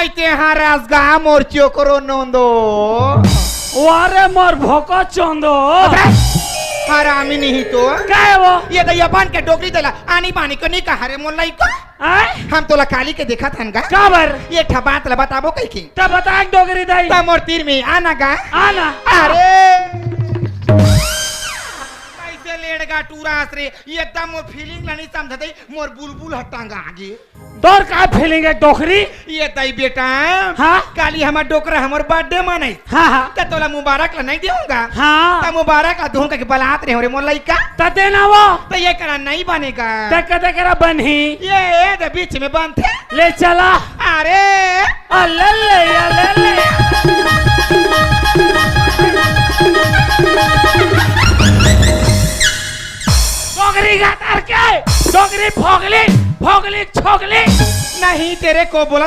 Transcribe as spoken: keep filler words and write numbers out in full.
तेहा रसगा मोर चोकरो नोंदो। वारे मोर भोको चोंदो। अबे, हरामी नहीं तो। का हे वो? ये दई अपन के डोकरी दई ला आनी बानी को नहीं कहा रे मोर लइका। आय? हम तोला काली के देखत हन गा। काबर? ये ठा बात ला बताबो कहि के। त बता एक डोकरी दई। त मोर तीर में आना गा। आना। अरे। कैसे लेड़गा टूरास रे, ये एकदम मोर feeling ला नहीं समझत हे, मोर बुलबुल ह टंगा गे। तोर का feeling हे डोकरी? ये दई बेटा। हाँ? काली हमर डोकरा हमर birthday मनाई। हाँ, हाँ। त तोला मुबारक ला नहीं देहूँगा। हाँ। त मुबारक ला दूहूँ कहि के बलात रहे हो रे मोर लइका। त देना वो। त ये करा नहीं बनेगा। त कते करा बनही? ये, ये दे बीच में बनथे। ले चला। अरे। आ, ले ले, या ले ले। डोकरी गातर के, डोकरी फोगली, फोगली छोगली। नहीं तेरे को बोला